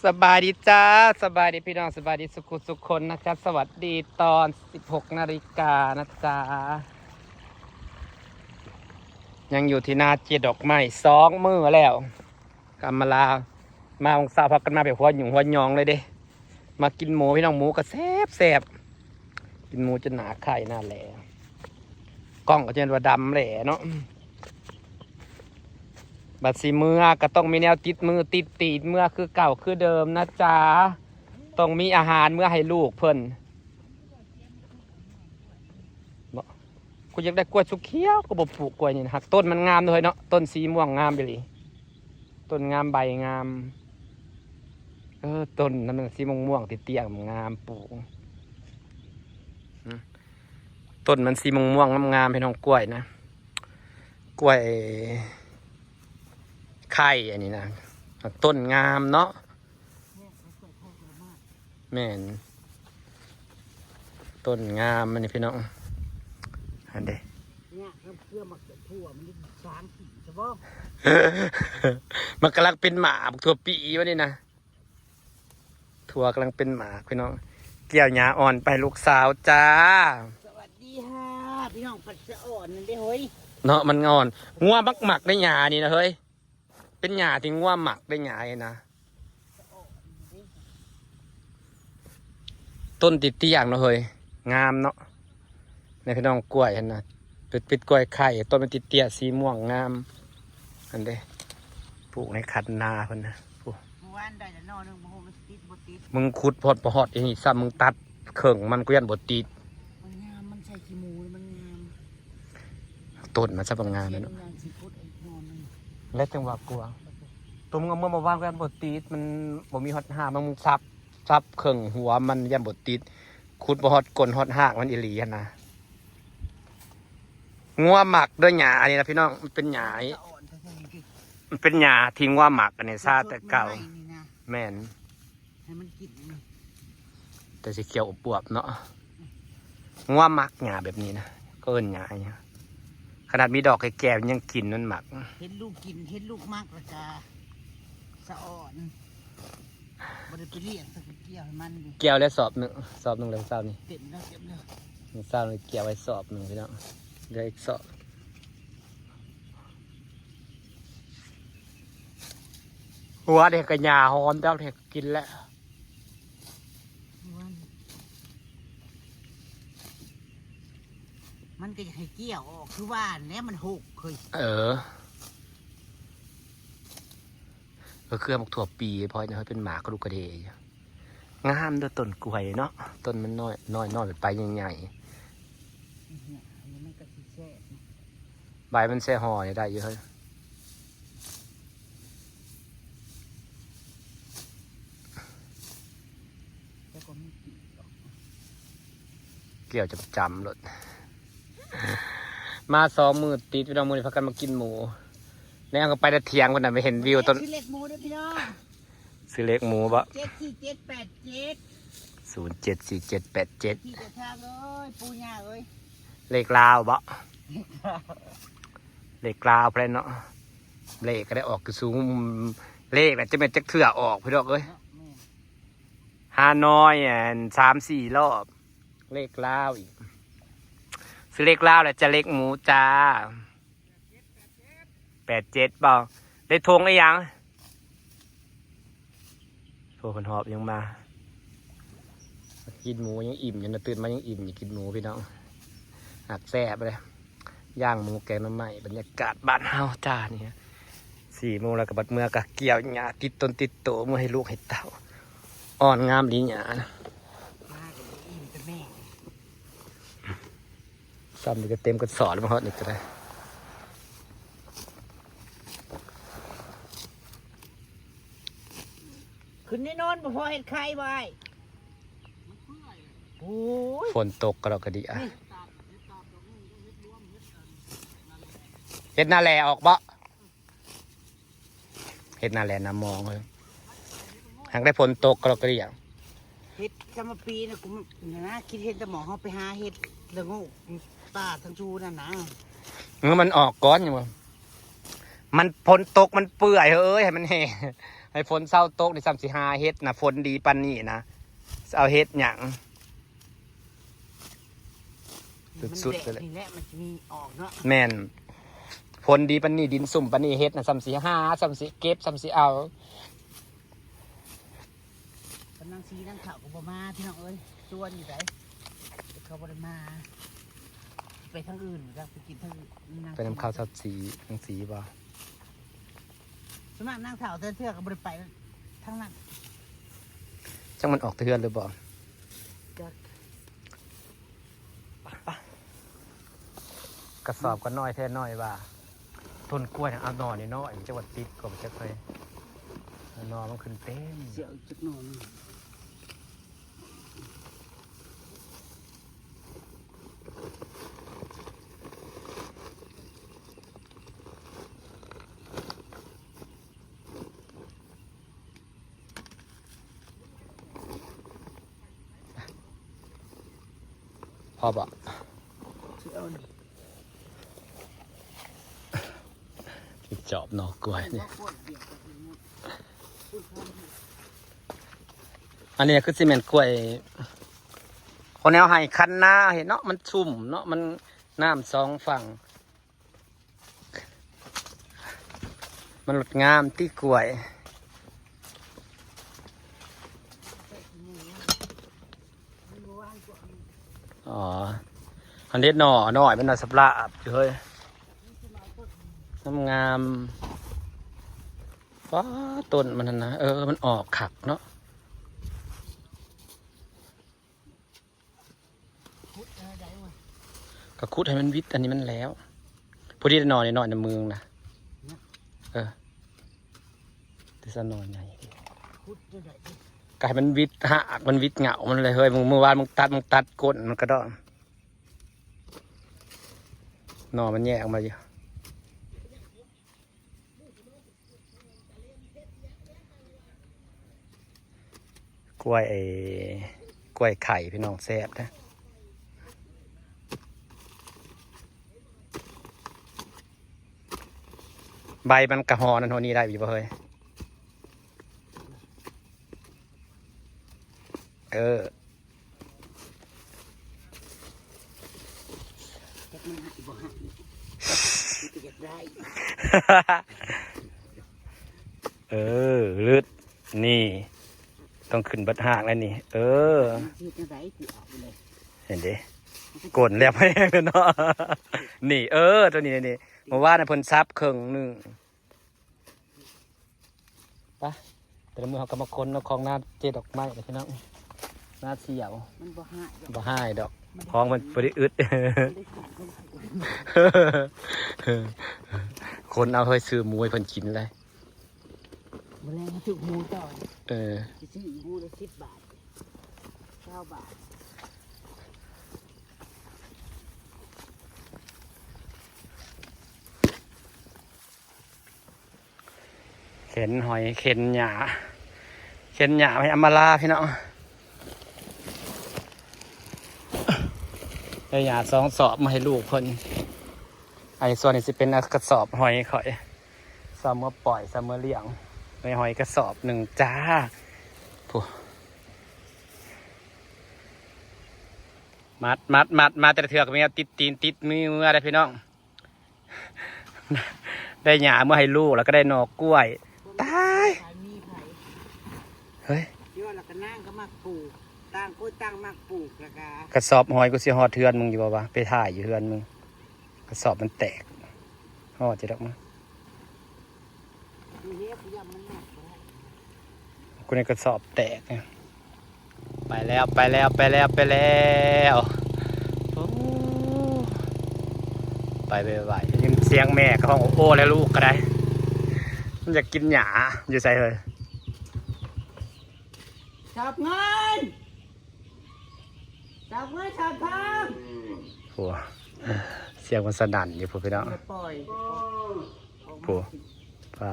ສະບາຍດີຈ້າ ສະບາຍດີພີ່ນ້ອງ ສະບາຍດີສຸຂຸສຸຄົນນະຈ໊ະ ສະຫວັດດີຕອນສິບຫົກນາລິການະຈ໊ະ ຍັງຢູ່ທີ່ນາເຈດອກໄມ້ສອງມື້ແລ້ວ ກຳມາລາ ມາຂອງເຊົ້າພາກັນມາແບບຫົວຫຍຸ້ງຫົວຫຍອງເລີຍເດ້ ມາກິນໝູ ພີ່ນ້ອງ ໝູກໍແຊບໆ ກິນໝູຈົນໜ້າໄຂ່ໜ້າແຫຼ ກ້ອງກໍຈະວ່າດຳແຫຼເນາະ ບັດຊິເມືອກໍຕ້ອງມີແນວຕິດມືຕິດຕີນເມືອຄືເກົ່າຄືເດີມນະຈ໊ະ ຕ້ອງມີອາຫານເມືອໃຫ້ລູກເພິ່ນ ບໍ່ ກູຢາກໄດ້ກ້ວຍສຸກຂຽວ ກູບໍ່ປູກກ້ວຍນີ້ນະ ຫາກຕົ້ນມັນງາມເດີເນາະ ຕົ້ນສີມ່ວງງາມອີ່ຫຼີ ຕົ້ນງາມໃບງາມ ເອີ ຕົ້ນນັ້ນມັນສີມ່ວງໆ ຕິດຕຽງງາມປູກ ອື ຕົ້ນມັນສີມ່ວງໆ ງາມໆ ພີ່ນ້ອງ ກ້ວຍນະ ກ້ວຍໄຂ່ອັນນີ້ນະ ຕົ້ນງາມເນາະ ແມ່ນ ຕົ້ນງາມອັນນີ້ພີ່ນ້ອງ ຫັ້ນເດ້ ຍາກນຳເຄືອໝາກເຂືອທົ່ວ ມັນສາງກິນຊະບໍ່ ມັນກຳລັງເປັນໝາກ ບັກຖົ່ວປີບັດນີ້ນະ ຖົ່ວກຳລັງເປັນໝາກພີ່ນ້ອງ ກ່ຽວຫຍ້າອ່ອນໄປໃຫ້ລູກສາວຈ້າ ສະຫວັດດີຄ່ະ ພີ່ນ້ອງ ພັດສະອອນນັ້ນເດ້ເຮີ້ຍ ເນາະ ມັນອ່ອນ ງົວມັກໆ ໄດ້ຫຍ້ານີ້ນະເຮີ້ຍ ເປັນຫຍ້າທີ່ງົວມັກໄດ້ຫຍ້ານີ້ນະ ຕົ້ນຕິດຕຽງເນາະເຮີ້ຍ ງາມເນາະ ໃນພີ່ນ້ອງ ກ້ວຍຫັ້ນນະ ເປັນ ເປັນກ້ວຍໄຂ່ ຕົ້ນມັນຕິດຕຽງ ສີມ່ວງງາມ ຫັ້ນເດ້ ປູກໃນຄັນນາເພິ່ນນະ ຜູ້ ເມື່ອວານໄດ້ແລ້ວໜໍ່ໜຶ່ງ ບໍ່ຮູ້ມັນຊິຕິດບໍ່ຕິດ ມຶງຂຸດຮອດບໍ່ຮອດອີ່ນີ້ຊ້ຳ ມຶງຕັດເຄິ່ງມັນ ກູຢ້ານບໍ່ຕິດ ມັນງາມ ມັນໃສ່ຂີ້ໝູ ມັນງາມ ຕົ້ນມັນຊະບັກງາມແມ່ນ ແລ້ວຈັ່ງວ່າກົວ ຕົວມຶງເອົາເມືອມາວາງກໍບໍ່ຕິດ ມັນບໍ່ມີຮອດຮາກ ບາງມຶງສັບ ສັບເຄິ່ງຫົວມັນຢ້ານບໍ່ຕິດ ຂຸດບໍ່ຮອດກົ້ນຮອດຮາກມັນອີ່ຫຼີຫັ້ນນະ ງົວມັກເດີຫຍ້ານີ້ນະພີ່ນ້ອງ ມັນເປັນຫຍ້າ ມັນເປັນຫຍ້າທີ່ງົວມັກ ອັນນີ້ຊາແຕ່ເກົ່າ ແມ່ນ ໃຫ້ມັນກິນ ແຕ່ຊິຂຽວອວບໆເນາະ ງົວມັກຫຍ້າແບບນີ້ນະ ກໍເອີ້ນຫຍ້າຫຍັງ ຂະໜາດມີດອກແກ່ໆ ມັນຍັງກິນ ມັນມັກ ເຫັນລູກກິນ ເຫັນລູກມັກ ແລ້ວກະສະອອນ ບໍ່ໄດ້ໄປລ້ຽງ ສັກກ່ຽວໃຫ້ມັນຢູ່ ກ່ຽວແລ້ວສອບໜຶ່ງ ສອບໜຶ່ງແລ້ວເຊົ້ານີ້ ເຕັມແລ້ວ ເຕັມແລ້ວ ເຊົ້ານີ້ກ່ຽວໄວ້ສອບໜຶ່ງພີ່ນ້ອງ ເຫຼືອອີກສອບ ຫົວເດັກກະຫຍ້າຫອມ ດອກເດັກກິນແລ້ວ ມັນກໍຢາກໃຫ້ກ່ຽວອອກ ຄືວ່າແຫຼະ ມັນຫົກເຄີຍ ເອີ ກໍຄືໝາກຖົ່ວປີ ພໍເຮົາເປັນໝາກກະດຸກກະເດຢູ່ ງາມເດີຕົ້ນກ້ວຍເນາະ ຕົ້ນມັນນ້ອຍ ນ້ອຍໆ ໄປໃຫຍ່ໆ ໃບມັນໃສ່ຫໍ່ນີ້ໄດ້ຢູ່ເຮີ້ຍ ກ່ຽວຈຳໆໂລດ ມາສອງມື້ຕິດ ພີ່ນ້ອງ ມື້ນີ້ພາກັນມາກິນໝູ ແລ້ວກໍໄປແຕ່ຖຽງພຸ້ນນະ ໄປເຫັນວິວຕົ້ນ ຊື້ເລກໝູເດີພີ່ນ້ອງ ຊື້ເລກໝູບໍ ເຈັດສີ່ເຈັດແປດເຈັດ ສູນເຈັດສີ່ເຈັດແປດເຈັດ ເຈົ້າທີ່ເຈົ້າທາງເອີຍ ປູ່ຍ່າເອີຍ ເລກລາວບໍ ເລກລາວພຸ້ນແຫຼະເນາະ ເລກກໍໄດ້ອອກຢູ່ສູງ ເລກແຫຼະ ຈະແມ່ນຈັກເທື່ອອອກ ພີ່ນ້ອງເອີຍ ເນາະ ແມ່ນ ຫາໜ້ອຍ ອັນ ສາມສີ່ລອບ ເລກລາວອີກ ຊື້ເລກລາວແລ້ວຈະເລກໝູຈ້າ ແປດເຈັດບໍ ໄດ້ຖົງອີຫຍັງ ໂອ້ ເພິ່ນຫອບຍັງມາ ກິນໝູຍັງອີ່ມຢູ່ນະ ຕື່ນມາຍັງອີ່ມຢູ່ ກິນໝູພີ່ນ້ອງ ຫາກແຊບເດ້ ຍ່າງໝູແກງໜໍ່ໄມ້ ບັນຍາກາດບ້ານເຮົາຈ້ານີ້ ສີ່ໂມງແລ້ວກໍບັດເມືອກໍກ່ຽວຫຍ້າຕິດຕົນຕິດໂຕ ເມືອໃຫ້ລູກໃຫ້ເຕົ້າ ອ່ອນງາມອີ່ຫຍັງນະ ມາກໍບໍ່ອີ່ມແຕ່ແມ່ ຊ້ຳນີ້ກໍເຕັມກະສອບແລ້ວ ມາຮອດນີ້ກໍໄດ້ ຂຶ້ນແນ່ນອນ ບໍ່ພໍເຮັດໄຂ່ບໍ່ອ້າຍ ໂອ້ຍ ຝົນຕົກກໍດອກກະດີ ເຮັດນາແຫຼອອກບໍ່? ເຮັດນາແຫຼນາມອງເລີຍ ຫາກໄດ້ຝົນຕົກກະລອກກະເດຍ ເຮັດສຳມະປີນະ ກູນະ ຄິດເຫັນແຕ່ໝໍເຮົາໄປຫາເຮັດລະໂງກປ່າທັງຊູນັ້ນນະ ເອີ ມັນອອກກ່ອນຢູ່ບໍ່ ມັນຝົນຕົກມັນເປື່ອຍເຮີ້ຍ ໃຫ້ມັນແຫ້ງ ໃຫ້ຝົນເຊົາຕົກນີ້ ຊ່ຳຊິຫາເຫັດນະ. ຝົນດີປານນີ້ນະ ຊິເອົາເຫັດຫຍັງ? ສຸດໆ ໄປເລີຍ. ນີ້ແຫຼະ ມັນຊິມີອອກເນາະ. ແມ່ນ. ຝົນດີປານນີ້ ດິນຊຸ່ມປານນີ້ ເຫັດນະ ຊ່ຳຊິຫາ ຊ່ຳຊິເກັບ ຊ່ຳຊິເອົາ. ກຳລັງຊີນາງເຖົ້າກໍບໍ່ມາ ພີ່ນ້ອງເອີຍ. ຊວນຢູ່ໃດ ແຕ່ເຂົາບໍ່ໄດ້ມາ. ໄປທາງອື່ນ ໄປກິນທາງອື່ນ. ໄປນຳເຂົາ ຊາວສີ່ ນາງສີບໍ່? ສ່ວນມາກນາງເຖົ້າແຕ່ເທື່ອກໍບໍ່ໄດ້ໄປທາງນັ້ນ. ຈັກມັນອອກແຕ່ເຮືອນຫຼືບໍ່? ຈັກ. ໄປ ໄປ. ກະສອບກໍນ້ອຍແທ້ນ້ອຍວ່າ. ຕົ້ນກ້ວຍນະ ເອົາໜໍ່ນ້ອຍໆ ມັນຈັກວ່າຕິດກໍບໍ່ຈັກເລີຍ. ເອົາໜໍ່ມັນຂຶ້ນເຕັມ. ຊິເອົາອີກຈັກໜໍ່ໜຶ່ງ. ພໍບໍ່? ຊິເອົານີ້ ຈອບໜໍ່ກ້ວຍນີ້. ອັນນີ້ຄືຊິແມ່ນກ້ວຍ ຄົນແນວໄຮ່ຄັນນາເຫັນເນາະ ມັນຊຸ່ມເນາະ ມັນ ນ້ຳສອງຝັ່ງ ມັນລົດງາມຕິ ກ້ວຍ. ອໍ ອັນເດັດໜໍ່ນ້ອຍ ມັນໜ້າສະບລາບຢູ່ເຮີ້ຍ ງາມໆ. ປ້າ ຕົ້ນມັນຫັ້ນນະ ເອີ ມັນອອກຄັກເນາະ. ກະຂຸດໃຫ້ມັນວິດອັນນີ້ມັນແລ້ວ. ພໍດີໜໍ່ນ້ອຍໆ ນຳມຶງນະ. ເອີ ແຕ່ຊະໜໍ່ໃຫຍ່ ກະໃຫ້ມັນວິດຮາກ ມັນວິດເຫງົ້າມັນແຫຼະເຮີ້ຍ. ມື້ ມື້ວານມຶງຕັດ ມຶງຕັດກົ້ນມັນກະດອກ ໜໍ່ມັນແຍກອອກມາຢູ່. ກ້ວຍ ເອີ ກ້ວຍໄຂ່ພີ່ນ້ອງ ແຊບເດີ້. ໃບມັນກະຫໍ່ນັ້ນຫໍ່ນີ້ໄດ້ຢູ່ບໍ່ເຮີ້ຍ? ເອີ. ຈັກມັນຊິບໍ່ຫັກ ມັນກໍຢາກໄດ້. ເອີ ລຶດ ນີ້ ຕ້ອງຂຶ້ນເບິດຮາກແລ້ວນີ້. ເອີ ເຮັດຈັ່ງໃດຊິເອົາໄປເລີຍ ເຫັນເດ້ ກົ້ນແຫຼບແຮງເນາະ. ນີ້ ເອີ ໂຕນີ້ ນີ້ ເມື່ອວານນະເພິ່ນສັບເຄິ່ງໜຶ່ງ. ໄປ ແຕ່ລະມື້ເຮົາກໍມາຂົນເອົາຂອງນາເຈດອກໄມ້ນະພີ່ນ້ອງ ນາສ່ຽວ. ມັນບໍ່ຮ້າຍດອກ ບໍ່ຮ້າຍດອກ ມັນ ຂອງມັນບໍ່ໄດ້ອຶດ ມັນໄດ້ກິນຂອງ ຂົນເອົາເຮີ້ຍ ຊື້ໝູໃຫ້ເພິ່ນກິນເລີຍ. ມື້ແລງມາຊື້ໝູຕໍ່. ເອີ ຊິຊື້ໝູລະສິບບາດ ຊາວບາດ. ເຂັນຫອຍ ເຂັນຫຍ້າ ເຂັນຫຍ້າໃຫ້ອຳມາລາພີ່ນ້ອງ. ໄດ້ຫຍ້າສອງສອບມາໃຫ້ລູກເພິ່ນ. ອັນນີ້ສ່ວນນີ້ຊິເປັນ ອາ ກະສອບຫອຍຂ້ອຍ ຊາວເມືອປ່ອຍ ຊາວເມືອລ້ຽງ. ໄດ້ຫອຍກະສອບໜຶ່ງຈ້າ. ຜູ້ ມັດ ມັດ ມັດ ມາແຕ່ລະເທື່ອກໍມີແນວຕິດຕີນຕິດມືເມືອໄດ໋ພີ່ນ້ອງ. ໄດ້ຫຍ້າເມືອໃຫ້ລູກ ແລ້ວກໍໄດ້ໜໍ່ກ້ວຍ. ຕາຍ ເຮີ້ຍ ເຍາະ ແລ້ວກໍນາງກໍມັກປູກ ຕ່າງຄົນຕ່າງມັກປູກ. ແລ້ວກໍ ກະສອບຫອຍ ກູຊິຮອດເຮືອນມຶງຢູ່ບໍ່ວະ? ໄປຖ່າຍຢູ່ເຮືອນມຶງ ກະສອບມັນແຕກ. ຮອດຈະດອກມະ ນີ້ເດ້ ຜູ້ຢາມມັນໜັກບໍ່ໄດ້ ກູໃນກະສອບແຕກ. ໄປແລ້ວ ໄປແລ້ວ ໄປແລ້ວ ໄປແລ້ວ. ໂອ້ ໄປໄວໆ ໄດ້ຍິນສຽງແມ່ກໍຮ້ອງໂອ້ແລ້ວ ລູກກໍໄດ້ ມັນຢາກກິນຫຍ້າ. ຢູ່ໃສເຮີ້ຍ? ສອບເງິນ ສອບເງິນ ສອບທອງ. ໂອ້ ສຽງມັນສະໜັ່ນຢູ່ພຸ້ນພີ່ນ້ອງ. ຢ່າປ່ອຍ ຜູ້ ປາ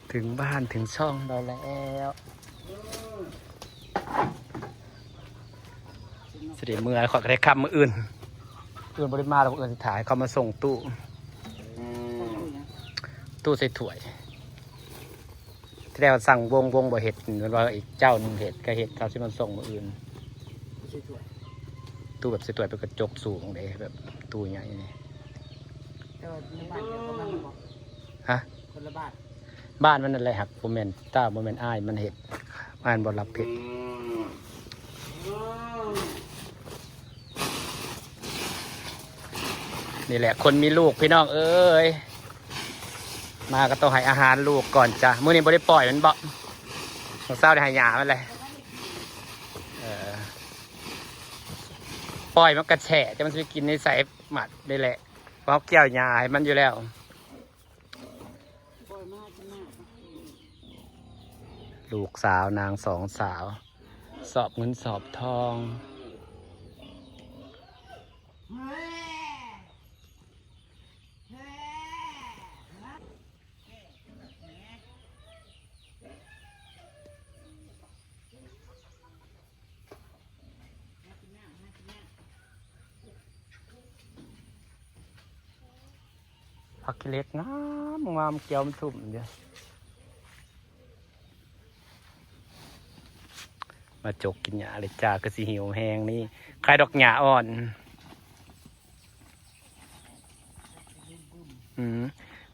ເຖິງບ້ານເຖິງຊ່ອງເຮົາແລ້ວ. ຊິໄດ້ເມືອ ຂ້ອຍກໍໄດ້ຄ່ຳມື້ອື່ນ. ອື່ນບໍ່ໄດ້ມາແລ້ວ ມື້ອື່ນຊິຖ້າໃຫ້ເຂົາມາສົ່ງຕູ້ ຕູ້ໃສ່ຖ້ວຍ. ທີ່ແລກວ່າສັ່ງວົງ ວົງບໍ່ເຮັດ ເພິ່ນວ່າອີກເຈົ້າໜຶ່ງເຮັດ ກໍເຮັດ ເຂົາຊິມາສົ່ງມື້ອື່ນ. ຕູ້ໃສ່ຖ້ວຍ ຕູ້ແບບໃສ່ຖ້ວຍເປັນກະຈົກສູງເດ້ ແບບຕູ້ໃຫຍ່ນີ້. ແຕ່ວ່າໃນບ້ານດຽວກັນນັ້ນບໍ່? ຮະ? ຄົນລະບ້ານ. ບ້ານມັນນັ້ນແຫຼະ ຫາກບໍ່ແມ່ນ ຕາບໍ່ແມ່ນອ້າຍມັນເຮັດ ອ້າຍມັນບໍ່ຮັບເຮັດ. ນີ້ແຫຼະຄົນມີລູກພີ່ນ້ອງເອີຍ ມາກໍຕ້ອງໃຫ້ອາຫານລູກກ່ອນຈ້ະ. ມື້ນີ້ບໍ່ໄດ້ປ່ອຍມັນບໍ? ມື້ເຊົ້າໄດ້ໃຫ້ຫຍ້າມັນແຫຼະ. ເອີ ປ່ອຍມັນກະແຊະ ຈະມັນຊິໄປກິນໃນໃສ ມັດນີ້ແຫຼະ ເພາະເຮົາກ່ຽວຫຍ້າໃຫ້ມັນຢູ່ແລ້ວ. ລູກສາວນາງສອງສາວ ສອບເງິນສອບທອງ. ຜັກຂີ້ເຫຼັກງາມໆ ກຽວມັນທຸ່ມຢູ່. ມາຈົກກິນຫຍ້າເລີຍຈ້າ ຄືຊິຫິວແຮງນີ້. ຂາຍດອກຫຍ້າອ່ອນ ອືມ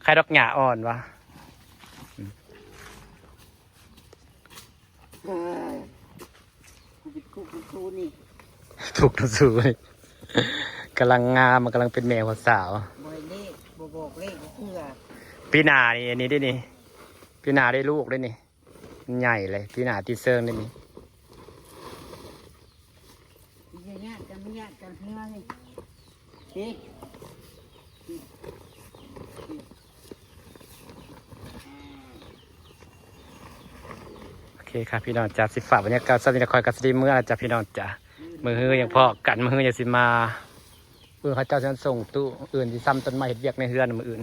ຂາຍດອກຫຍ້າອ່ອນຫວາ. ອືມ ເອີ ກູເປັນຄຸກນຳຊູນີ້ ທຸກນຳຊູນີ້ ກຳລັງງາມ ມັນກຳລັງເປັນແມ່ຫົວສາວ. ບໍ່ໃຫ້ເລກ ບໍ່ບອກເລກເທື່ອ. ປີໜ້ານີ້ ອັນນີ້ເດ້ນີ້ ປີໜ້າໄດ້ລູກເດ້ນີ້ ມັນໃຫຍ່ເລີຍ ປີໜ້າຕິດເຊີງເດ້ນີ້. ຢ່າຍາດກັນ ຢ່າຍາດກັນເຮືອນີ້ ນີ້. ໂອເຄຄ່ະພີ່ນ້ອງຈ້າ ຊິຝາກບັນຍາກາດສ່ຳນີ້ລະ ຂ້ອຍກໍຊິໄດ້ເມືອລະຈ້າພີ່ນ້ອງຈ້າ. ມື້ຮືຍັງພໍ້ກັນ ມື້ຮືຍັງຊິມາ ເບິ່ງເຂົາເຈົ້າຊິສົ່ງຕູ້ ມື້ອື່ນຊິຊຳຕົ້ນໄມ້ເຮັດວຽກໃນເຮືອນມື້ອື່ນ.